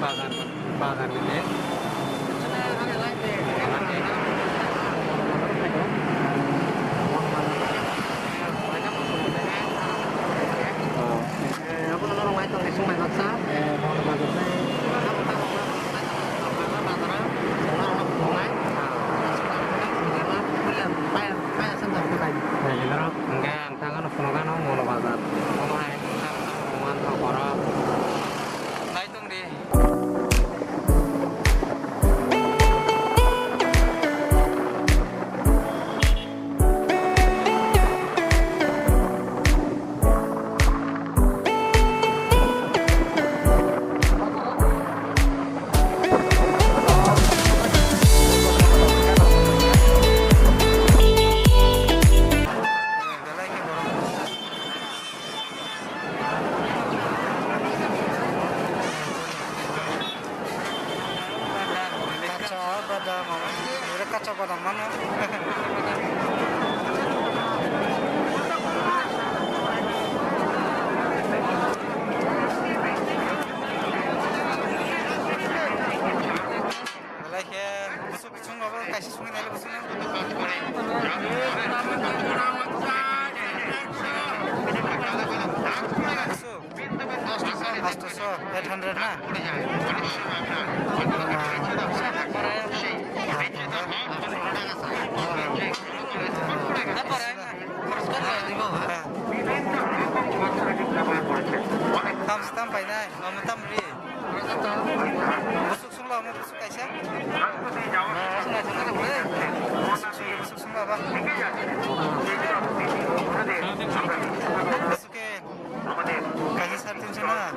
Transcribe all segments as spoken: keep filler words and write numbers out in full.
Bazar, bazar ni de. Hingke ang thangano phunukgano Molo Bazar. Omo hai ang thangno mantha borok. Naitung di. Kacha badam, oro kacha badam mano. Belai khe busuk sung rok kaisa sungwi nai busuk. Astoso, eight hundred na? Tam se tam painai, omo tam ri. Busuk sungla omo busuk kaisa. Busuk sungla ba. Busuk ke. Kaisa sar tinso na.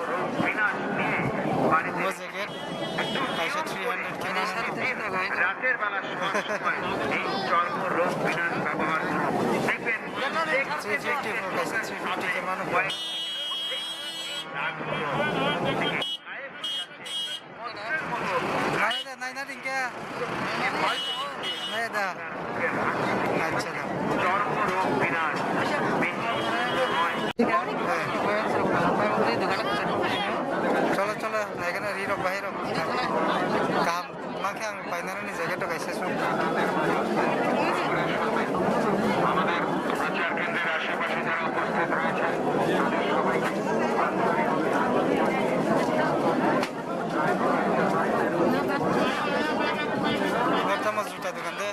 Bo jacket. Kaisa three hundred ke mano. রাতের বেলা শোয়ার সময় এই চর্ম রোগ বিনাশ ব্যবহার করুন। দেখবেন three fifty, kaisa three fifty ke mano. Nai da, nai na ringke. Nai da. Acha da. Cholo, cholo, nai kana ri rok, bahai rok. Kaham, ma khe ang painani jaga to kaisa su. আমাদের প্রচার কেন্দ্রের আশেপাশে যারা উপস্থিত রয়েছেন, তাদের সবাইকে আন্তরিক অভিনন্দন। Northern juta dogan de.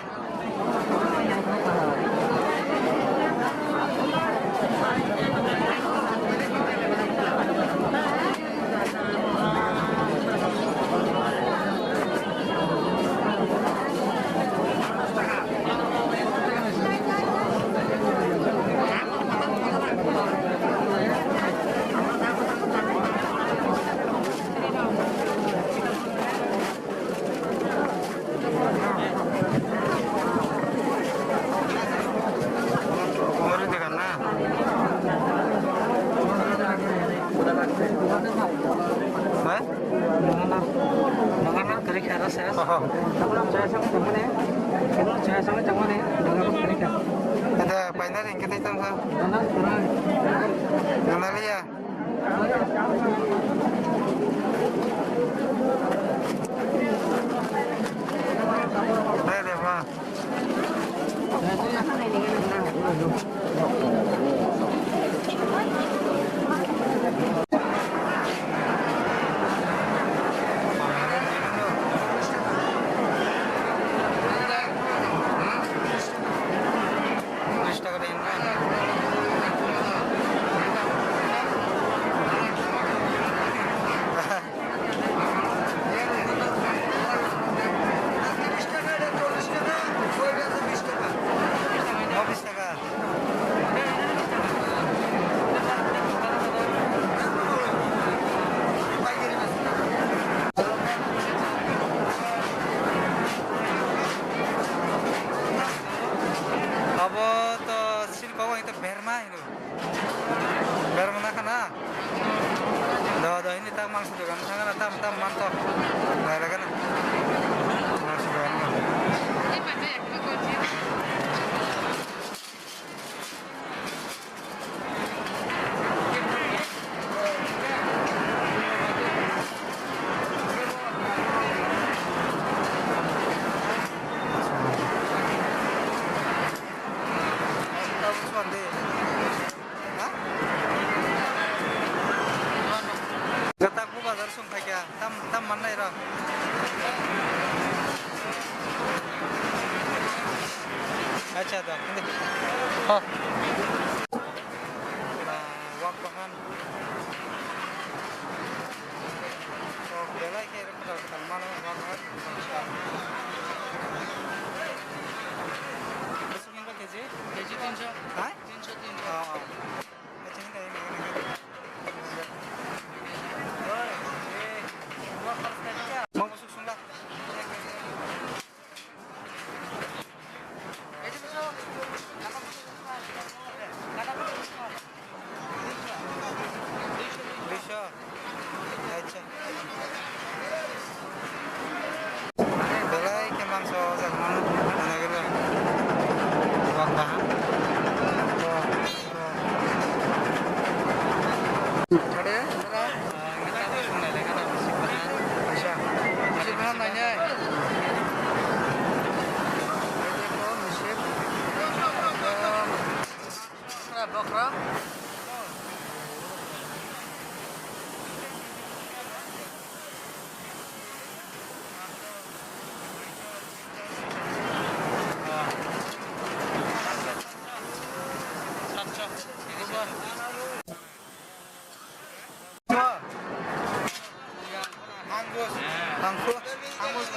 Muri degan na? Ha? Oho. Ada painari hingke tei tangsa. Nang naliya. Dai de ba. Song khai kya? Tam, tam man nai ra. Acha da. Ha. Na, wak bahan. So, belai khe kwtal kwtal mano, wak bahan. Bwswk nangkha K G? K G tinso. Ha? Tinso, tinso. Oh, oh. Duiso. Acha. Belai khe mangso o jaga mano. Nagila. Wak bahan. Ade, dara. Acha. Bisi bahan nai nai. Bokra, bokra. Angus. Angus. Angus.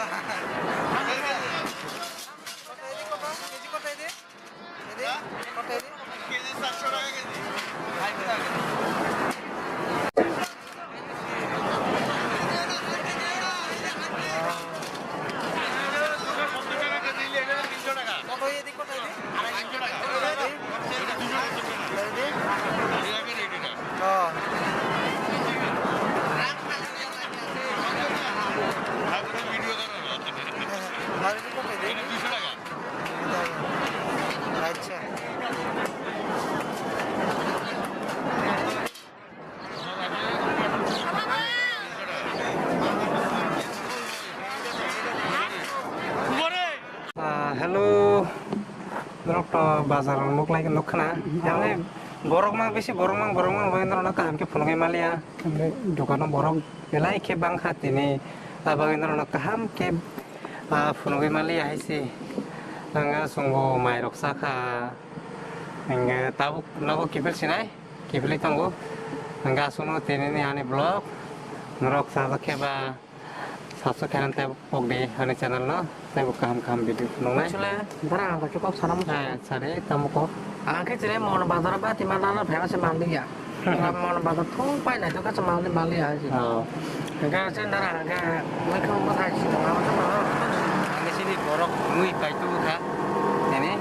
Kota ini, kota? Keji kota ini? Ini? Kota ini? Acha. Ah, hello. Norok to bazar o nuk lai nuk khna. Yamni borok mang bisi, borok mang, borok mang, borok mang, norok kaham khe phunugwi maliya. Dukano borok belai khe bangkha tini. Abagwi norok kaham khe, ah, phunugwi maliya hai se. Ang chwngbo mairok sakha. Hingke tabuk nogo kiphil sinai, kiphilwi tongo. Hingke aswkno tinini ani vlog norok sajak khe ba subscribe khainani tei pokdi ani channel no, tei bo kaham kaham video phunuknai. Chwle, dara ang khe kok sana muchung. Eh, sari, tamo kok. Ang khe chwle Mon Bazar ba tima dana phaima se manliya. Mon Bazar thung pai nai to kacha manli manliya hai se. Oh. Hingke chwng dara ang khe muikhung bwthai sinung abo to ma. Ang sini borok mui pai tu kha. Ini.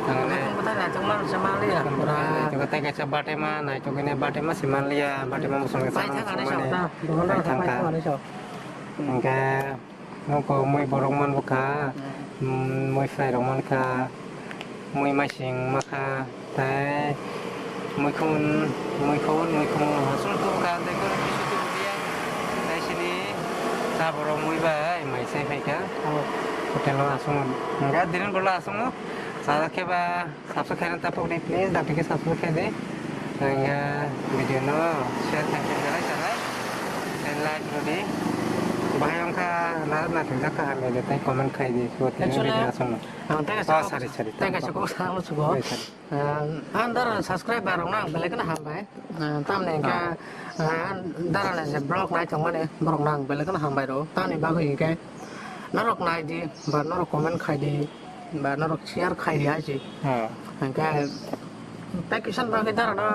Thangale. Muikhung bwthai nai chwng man se manliya. Pura. Itu kata kacha batema, nai to kene batema se manliya, batema musung ke sana musung mani. Pai thangani sok ta. Pai thangka. Hingke Nokho mui borok man bwkha, mm, mui phlai rok man kha, mui masing ma kha, tei muikhun, muikhun, muikhun hosol tubu kha, tei khe kisu tubu ya. Tei sini ta borok mui bai mai sai phai kha, hotel o aswk. Hingke dinin bolo aswk sajak khe ba. Subscribe khaina ta pokni, please, dakti khe subscribe khai di. Hingke video no share khai di, like, like, and like rw di. Bahai wngkha na, na thwijak kaham video tei comment khai di. Actually, video aswk no. Ang tei kaisa kok, sorry, sorry, tei kaisa kok sa musugo. Sorry, sorry. Ah, ang dara subscriber rok no ang belai kheno hambai. Ah, tamni hingke, ah, dara ni je vlog nai tongmani borok no ang belai kheno hambai rw. Tamni bagwi hingke norok nai di, ba norok comment khai di. Ba norok share khai di hai se. Ha. Hingke tei kisa bagwi dara no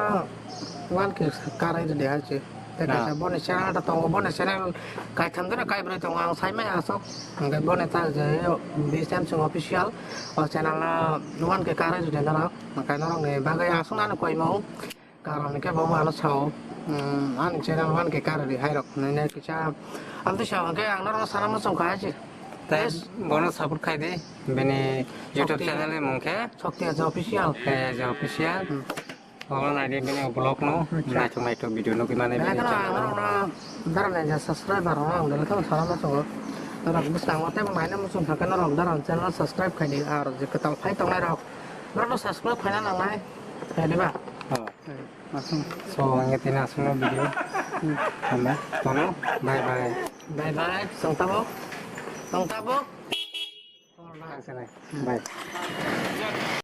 one K karai rw di hai se. Tei kaisa boni channel ta tongo, boni channel kaitham jora kaibrwi tongo, ang sai maya aswk. Hingke boni ta je Bisem Singh Official, o channel no one K karai rw di norok. Hingke norok ni bagwi aswk nani koimung. Karon khe bo ano sao, um, ani channel one K karwi hai rok hinwi nai kisa. Ang twi sao hwnkhe ang norok sana muchung kha se. Tei bono support khai di, bini YouTube channel ni mung khe Shakti Aja Official. Shakti Aja Official. Hmm. Obo nai di bini vlog no, naitok naitok video nugwi mano bini channel o. Belai kheno ang norok no dara nai ja subscriber rok no ang belai kheno sana muchungo. Norok bwskango tei bo naina muchung kha khe norok dara channel subscribe khai di, aro je kwtal phai tongnai rok norok no subscribe khaina nangnai. Khe diba? Oh. So, ang tini aswkno video. Hambai. Tono. Bye bye. Bye bye. Song tabuk. Song tabuk. Bye.